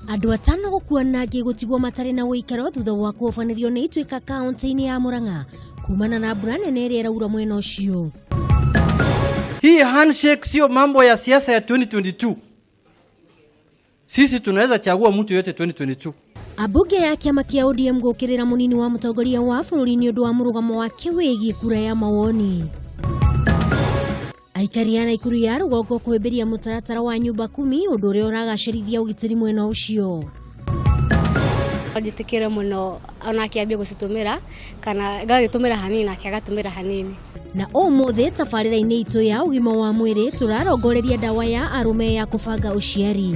Andũ atano gũkua na angĩ gũtigwo matarĩ na ũikaro thutha wa kũhobanĩrio nĩ ituĩka kaunti-inĩ ya Murang'a kumana na mbura nene ĩrĩa ĩraura mwena ũcio. Hii handshake sio mambo ya siasa ya 2022. Sisi tunaweza chagua mtu yote 2022. Ambunge ya kĩama kĩa ODM gũkĩrĩra mũnini wa mũtongoria wa bũrũri nĩ ũndũ wa mũrũgamo wake wĩgiĩ kura ya mawoni. Aikari a Naikuru ya rũgongo kũhĩmbĩria mũtaratara wa nyumba kumi, ũndũ ũrĩa ũragacĩrithia ũgitĩri mwena ũcio. Njĩtĩkĩre mũno onake ambie gũcitũmĩra kana ngagĩtũmĩra hanini nake agatũmĩra hanini. Na ũmũthĩ tabarĩra-inĩ itũ ya ũgima wa mwĩrĩ, tũrarongoreria ndawa ya arũme ya kũbanga ũciari.